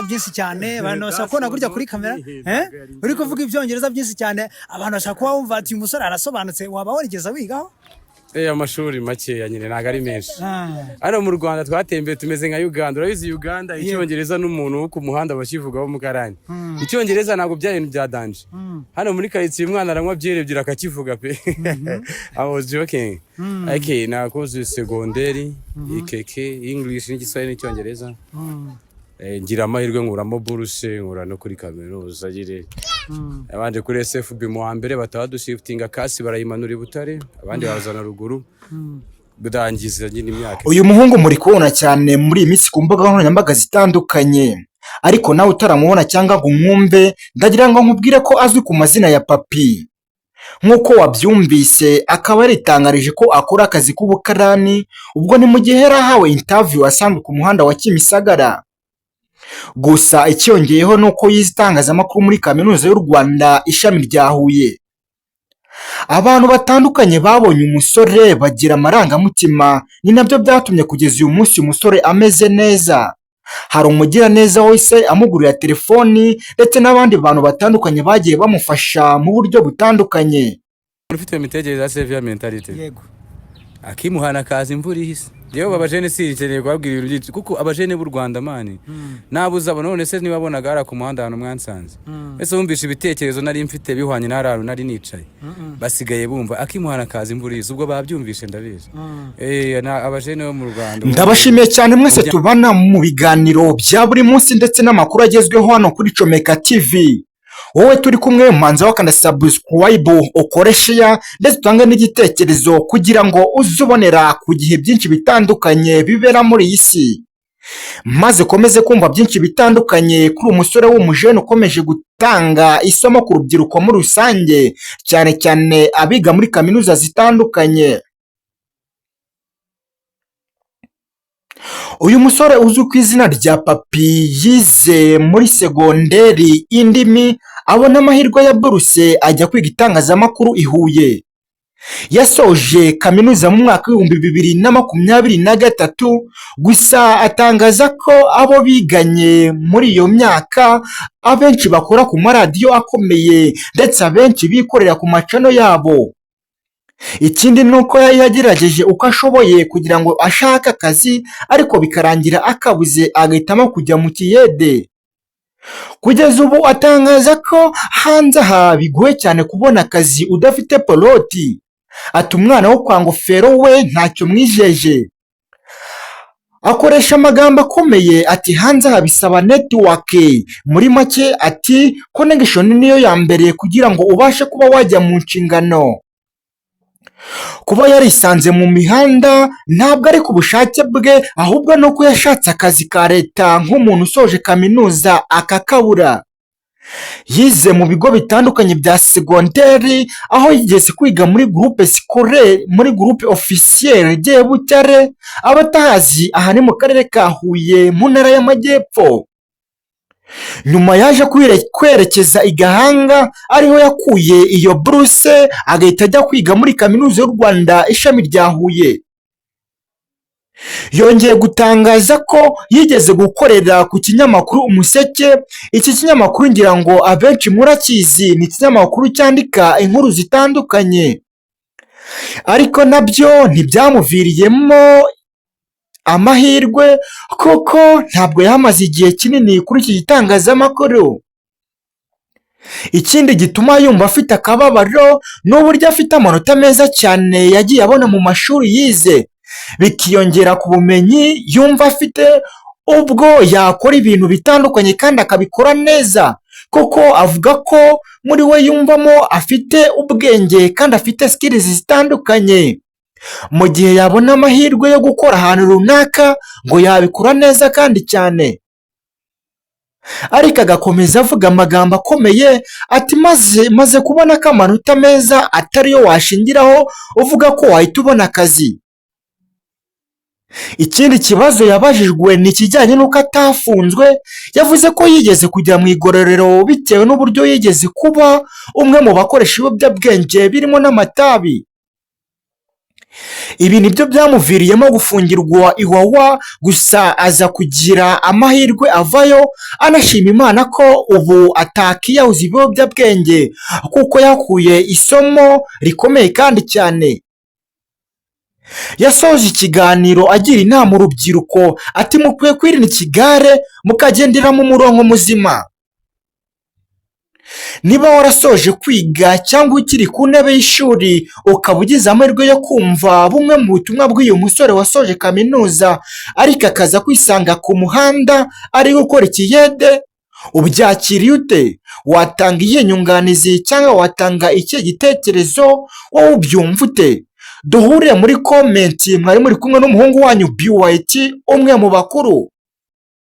Byinshi cyane abantu bashaka kubona gutya kuri kamera, eh? Uri kuvuga Ibyongereza byinshi cyane, abantu bashaka kuba bumva ati uyu musore arasobanutse. Waba warigeze wigaho? Amashuri makeya nyine, ntabwo ari menshi. Hano mu Rwanda twatembeye, tumeze nka Uganda. Urabizi Uganda, Icyongereza n'umuntu wo ku muhanda bakivugaho mukarani. Icyongereza ntabwo bya bintu bya danger. Hano muri karitsiye umwana aranywa byeri ebyiri akakivuga pe. I was joking. Okay, nakoze segonderi IKK, English n'Igiswahili n'Icyongereza. Ngira amahirwe nkuramo buruse, nkura no kuri kaminuza nyine. Abanje kuri SFB mu wa mbere, bataba dushiftinga kasi, barayimanura i Butare, abandi bazana ruguru, birangiza nyine imyaka. Uyu muhungu muri kubona cyane muri iyi minsi ku mbuga nkoranyambaga zitandukanye, ariko nawe utaramubona cyangwa ngo umwumve, ndagira ngo nkubwire ko azwi ku mazina ya Papi. Nk'uko wabyumvise, akaba yaritangarije ko akora akazi k'ubukarani. Ubwo ni mu gihe yari ahawe interview asanzwe ku muhanda wa Kimisagara. Gusa icyongeyeho ni uko yize itangazamakuru muri Kaminuza y'u Rwanda, ishami rya Huye. Abantu batandukanye babonye umusore bagira amarangamutima, ni nabyo byatumye kugeza uyu munsi umusore ameze neza. Hari umugiraneza wese amugurira telefoni, ndetse n'abandi bantu batandukanye bagiye bamufasha mu buryo butandukanye. Ufite imitekerereze ya savior mentality, akimuhana kaza imvura ihise. Yewe, abajene sinkeneye kubabwira ibintu byinshi, kuko abajene b'u Rwanda, man, nabo uzabona. None se nibabonaga hariya ku muhanda ahantu mwansanze, ese wumvishe ibitekerezo nari mfite bihwanye n'ahari hantu nari nicaye? Basigaye bumva akimuhana kaza imvura ihise, ubwo babyumvishe, ndabizi. Abajene bo mu Rwanda. Ndabashimiye cyane mwese tubana mu biganiro bya buri munsi ndetse n'amakuru agezweho hano kuri Comeka TV. Wowe turi kumwe, manza wakanda subscribe, ukore share, ndetse utange n'igitekerezo kugira ngo uze ubonera ku gihe byinshi bitandukanye bibera muri iyi si, maze ukomeze kumva byinshi bitandukanye kuri uyu musore w'umujene ukomeje gutanga isomo ku rubyiruko muri rusange, cyane cyane abiga muri kaminuza zitandukanye. Uyu musore uzwi ku izina rya Papi yize muri segonderi indimi, abona amahirwe ya buruse, ajya kwiga itangazamakuru i Huye. Yasoje kaminuza mu mwaka w'2023. Gusa atangaza ko abo biganye muri iyo myaka abenshi bakora ku maradiyo akomeye, ndetse abenshi bikorera ku ma channel yabo. Ikindi ni uko yari yagerageje uko ashoboye kugira ngo ashake akazi, ariko bikarangira akabuze, agahitamo kujya mu kiyede. Kugeza ubu atangaza ko hanze aha bigoye cyane kubona akazi udafite poloti. Ati umwana wo kwa Ngofero we ntacyo mwijeje. Akoresha amagambo akomeye, ati hanze aha bisaba network. Muri make ati connection niyo ya mbere kugira ngo ubashe kuba wajya mu nshingano. Kuba yarisanze mu mihanda ntabwo ari ku bushake bwe, ahubwo ni uko yashatse akazi ka leta nk'umuntu usoje kaminuza akakabura. Yize mu bigo bitandukanye bya segonderi, aho yigeze kwiga muri groupe scolaire, muri Groupe Officiel de Butare. Abatahazi, aha ni mu karere ka Huye, mu Ntara y'Amajyepfo. Nyuma yaje kwerekeza i Gahanga, ariho yakuye iyo buruse, agahita ajya kwiga muri Kaminuza y'u Rwanda, ishami rya Huye. Yongeye gutangaza ko yigeze gukorera ku kinyamakuru Umuseke. Iki kinyamakuru ngira ngo abenshi murakizi, ni ikinyamakuru cyandika inkuru zitandukanye, ariko nabyo ntibyamuviriyemo amahirwe, kuko ntabwo yahamaze igihe kinini kuri iki gitangazamakuru. Ikindi gituma yumva afite akababaro ni uburyo afite amanota meza cyane yagiye abona mu mashuri yize, bikiyongera ku bumenyi yumva afite, ubwo yakora ibintu bitandukanye kandi akabikora neza, kuko avuga ko muri we yumvamo afite ubwenge kandi afite skills zitandukanye. Mu gihe yabona amahirwe yo gukora ahantu runaka, ngo yabikora neza kandi cyane. Ariko agakomeza avuga amagambo akomeye, ati maze kubona ko amanota meza atariyo washingiraho uvuga ko wahita ubona akazi. Ikindi kibazo yabajijwe ni ikijyanye n'uko atafunzwe. Yavuze ko yigeze kujya mu igororero bitewe n'uburyo yigeze kuba umwe mu bakoresha ibiyobyabwenge birimo n'amatabi. Ibi nibyo byamuviriyemo gufungirwa Iwawa, gusa aza kugira amahirwe avayo, anashima Imana ko ubu atakiyahuza ibiyobyabwenge kuko yakuye isomo rikomeye kandi cyane. Yasoje ikiganiro agira inama urubyiruko ati: "Mukwiye kwirinda ikigare, mukagendera mu murongo muzima." Niba warasoje kwiga cyangwa ukiri ku ntebe y'ishuri, ukaba ugize amahirwe yo kumva bumwe mu butumwa bw'uyu musore wasoje kaminuza ariko akaza kwisanga ku muhanda ari gukora ikiyede, ubyakiriye ute? Watanga iyihe nyunganizi cyangwa watanga ikihe gitekerezo? Wowe ubyumva ute? Duhurire muri comment. Mwari muri kumwe n'umuhungu wanyu BYT, umwe mu bakuru.